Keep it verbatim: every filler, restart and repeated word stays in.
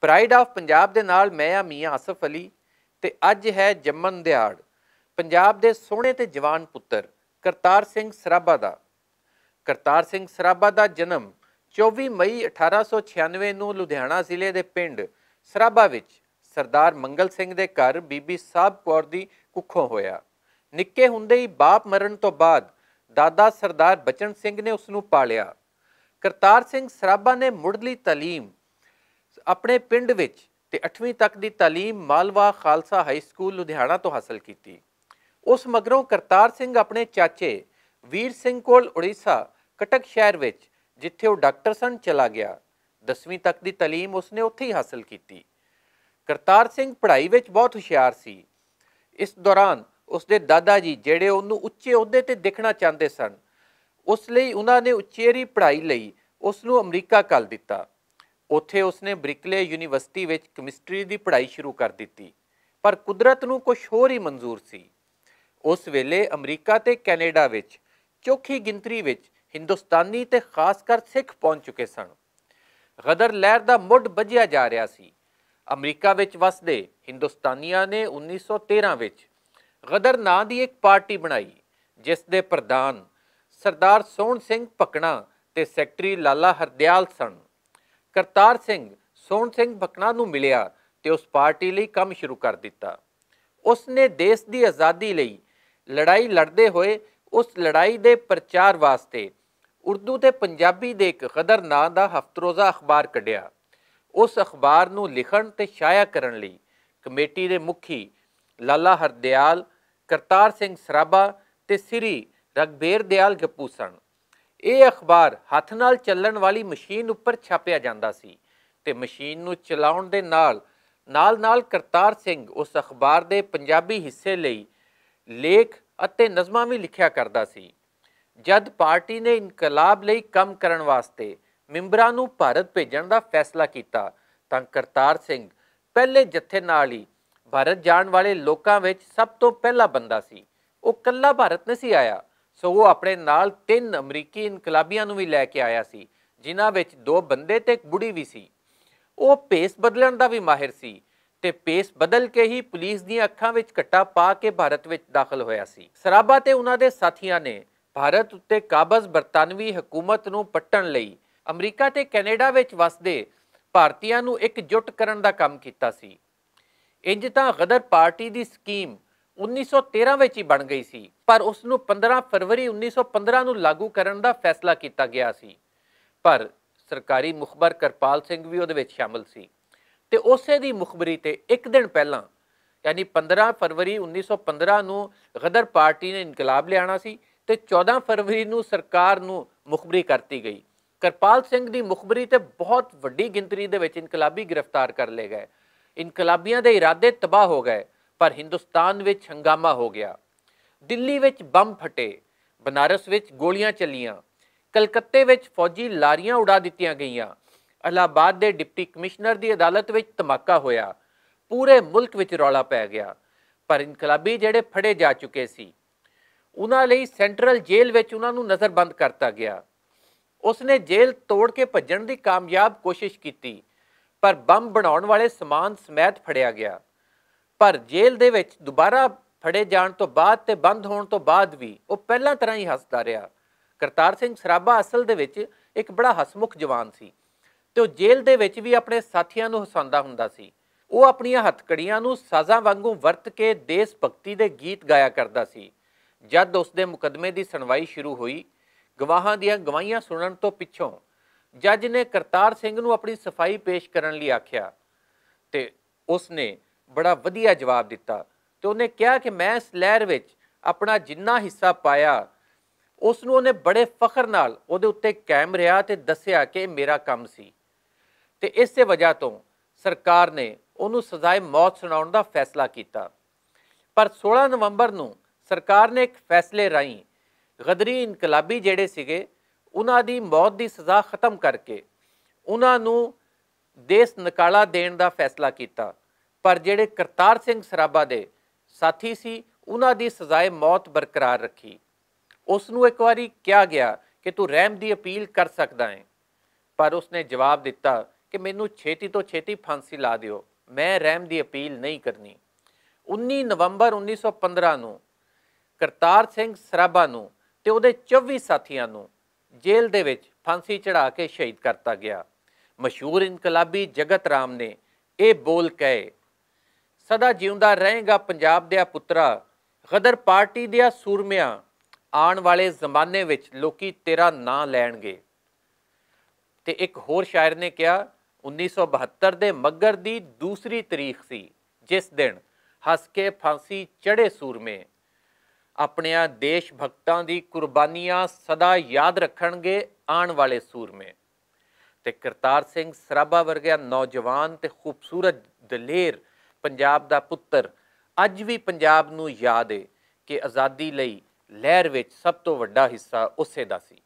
پرائیڈ آف پنجاب دے نال میں آ میاں آصف علی، تے اج ہے جمن دیہاڑ پنجاب دے سوہنے تے جوان پتر کرتار سنگھ سرابا دا۔ کرتار سنگھ سرابا دا جنم چووی مئی اٹھارہ سو چھیانوے نوں لدھیانہ ضلع دے پنڈ سرابا وچ سردار منگل سنگھ دے گھر بی بی صاحب کور دی ککھوں ہویا۔ نکے ہوندے ہی باپ مرن توں بعد دادا سردار بچن سنگھ نے اس نوں پالیا۔ کرتار سنگھ سرابا نے مڑدلی تعلیم اپنے پنڈ وچ تے اٹھویں تک دی تعلیم مالوا خالصہ ہائی سکول لدھیانہ توں حاصل کیتی۔ اس مگروں کرتار سنگھ اپنے چاچے ویر سنگھ کول اڑیسہ کٹک شہر وچ، جتھے وہ ڈاکٹر سن، چلا گیا۔ دسویں تک دی تعلیم اس نے اتھے ہی حاصل کیتی۔ کرتار سنگھ پڑھائی وچ بہت ہوشیار سی۔ اس دوران اس دے دادا جی جڑے انہوں اچے عہدے تے دیکھنا چاہندے سن، اس لئی انہاں نے اچیری پڑھائی لئی اس نوں امریکہ کل دتا۔ اتھے اس نے برکلے یونیورسٹی وچ کیمسٹری دی پڑھائی شروع کر دتی۔ پر قدرت نوں کچھ ہور ہی منظور سی۔ اس ویلے امریکہ تے کینیڈا وچ چوکھی گنتری وچ ہندوستانی تے خاص کر سکھ پہنچ چکے سن۔ غدر لہر دا مڈ بجیا جا رہیا سی۔ امریکہ وچ وسدے ہندوستانیاں نے انیس سو تیرہ وچ غدر ناں دی ایک پارٹی بنائی، جس دے پردھان سردار سوہن سنگھ پکنا تے سیکرٹری لالا ہردیال سن۔ کرتار سنگھ سوہن سنگھ پکنا نوں ملیا تے اس پارٹی لئی کم شروع کر دتا۔ اس نے دیس دی آزادی لئی لڑائی لڑدے ہوئے اس لڑائی دے پرچار واسطے اردو تے پنجابی دے اک غدر ناں دا ہفتروزہ اخبار کڈیا۔ اس اخبار نوں لکھن تے شائع کرن لئی کمیٹی دے مکھی لالا ہردیال، کرتار سنگھ سرابا تے سری رگبیر دیال گپو سن۔ ایہہ اخبار ہتھ نال چلن والی مشین اپر چھاپیا جاندا سی، تے مشین نوں چلاؤن دے نال نال نال کرتار سنگھ اس اخبار دے پنجابی حصے لئی لیکھ اتے نظماں وی لکھیا کردا سی۔ جد پارٹی نے انقلاب لئی کم کرن واسطے ممبراں نوں بھارت بھیجن دا فیصلہ کیتا، تاں کرتار سنگھ پہلے جتھے نال ہی بھارت جان والے لوکاں وچ سب توں پہلا بندہ سی۔ او کلا بھارت نئیں سی آیا، سو او اپنے نال تن امریکی انقلابیاں نوں وی لے کے آیا سی، جنہاں وچ دو بندے تے اک بڑی وی سی۔ او پیس بدلن دا وی ماہر سی، تے پیس بدل کے ہی پولیس دیاں اکھاں وچ کٹا پا کے بھارت وچ داخل ہویا سی۔ سرابا تے انہاں دے ساتھیاں نے بھارت اتے قابض برطانوی حکومت نوں پٹن لئی امریکہ تے کینیڈا وچ وسدے بھارتیاں نوں اک جٹ کرن دا کم کیتا سی۔ انج تاں غدر پارٹی دی سکیم انیس سو تیرہ وچ ہی بن گئی سی، پر اس نوں پندرہ فروری انیس سو پندرہ نوں لاگو کرن دا فیصلہ کیتا گیا سی۔ پر سرکاری مخبر کرپال سنگھ وی اوہدے وچ شامل سی، تے اوسے دی مخبری تے اک دن پہلاں، یعنی پندرہ فروری انیس سو پندرہ نوں غدر پارٹی نے انقلاب لیانا سی، تے چودہ فروری نوں سرکار نوں مخبری کرتی گئی۔ کرپال سنگھ دی مخبری تے بہت وڈی گنتری دے وچ انقلابی گرفتار کر لے گئے۔ انقلابیاں دے ارادے تباہ ہو گئے، پر ہندوستان وچ ہنگامہ ہو گیا۔ دلی وچ بم پھٹے، بنارس وچ گولیاں چلیاں، کلکتے وچ فوجی لاریاں اڑا دتیاں گئیاں، الہ آباد دے ڈپٹی کمشنر دی عدالت وچ دھماکہ ہویا، پورے ملک وچ رولا پے گیا۔ پر انقلابی جڑے پھڑے جا چکے سی، انہاں لئی سینٹرل جیل وچ انہاں نوں نظر بند کرتا گیا۔ اس نے جیل توڑ کے بھجن دی کامیاب کوشش کیتی، پر بم بناؤن والے سامان سمیت پھڑیا گیا۔ پر جیل دے وچ دوبارہ پھڑے جان توں بعد تے بند ہون توں بعد وی او پہلاں طرح ہی ہسدا رہیا۔ کرتار سنگھ سرابا اصل دے وچ اک بڑا ہسمکھ جوان سی، تے او جیل دے وچ وی اپنے ساتھیاں نوں ہساندا ہوندا سی۔ او اپنیاں ہتھ کڑیاں نوں سازاں وانگوں ورت کے دیس بھکتی دے گیت گایا کردا سی۔ جد اس دے مقدمے دی سنوائی شروع ہوئی، گواہاں دیاں گواہیاں سنن توں پچھوں جج نے کرتار سنگھ نوں اپنی صفائی پیش کرن لئی آکھیا، تے اس نے بڑا ودھیا جواب دتا۔ تے انہیں کہیا کہ میں اس لہر وچ اپنا جنہ حصہ پایا، اس نوں انہیں بڑے فخر نال اوہدے اتے قائم رہیا تے دسیا کہ میرا کم سی۔ تے اسے وجہ توں سرکار نے انہوں سزائے موت سناؤن دا فیصلہ کیتا۔ پر سولہ نومبر نوں سرکار نے اک فیصلے راہیں غدری انقلابی جڑے سیگے، انہاں دی موت دی سزا ختم کر کے انہاں نوں دیس نکالا دین دا فیصلہ کیتا۔ پر جڑے کرتار سنگھ سرابا دے ساتھی سی، انہاں دی سزائے موت برقرار رکھی۔ اس نوں اک واری کہیا گیا کہ توں رحم دی اپیل کر سکدا ہے، پر اس نے جواب دتا مینوں چھیتی توں چھیتی پھانسی لا دیو، میں رحم دی اپیل نہیں کرنی۔ انی نومبر انیس سو پندرہ نوں کرتار سنگھ سرابا نوں تے اوہدے چووی ساتھیاں نوں جیل دے وچ پھانسی چڑھا کے شہید کرتا گیا۔ مشہور انقلابی جگت رام نے ایہہ بول کہے، سدا جیوندا رہیں گا پنجاب دیا پترا، غدر پارٹی دیا سورمیاں، آن والے زمانے وچ لوکی تیرا ناں لین گے۔ تے اک ہور شاعر نے کہیا، انیس سو بہتر دے مگر دی دوسری تاریخ سی، جس دن ہس کے پھانسی چڑھے سورمے اپنیاں دیش بھگتاں دی قربانیاں سدا یاد رکھن گے آن والے سورمے۔ تے کرتار سنگھ سرابا ورگیا نوجوان تے خوبصورت دلیر پنجاب دا پتر اج وی پنجاب نوں یاد اے کہ آزادی لئی لہر وچ سب توں وڈا حصہ اسے دا سی۔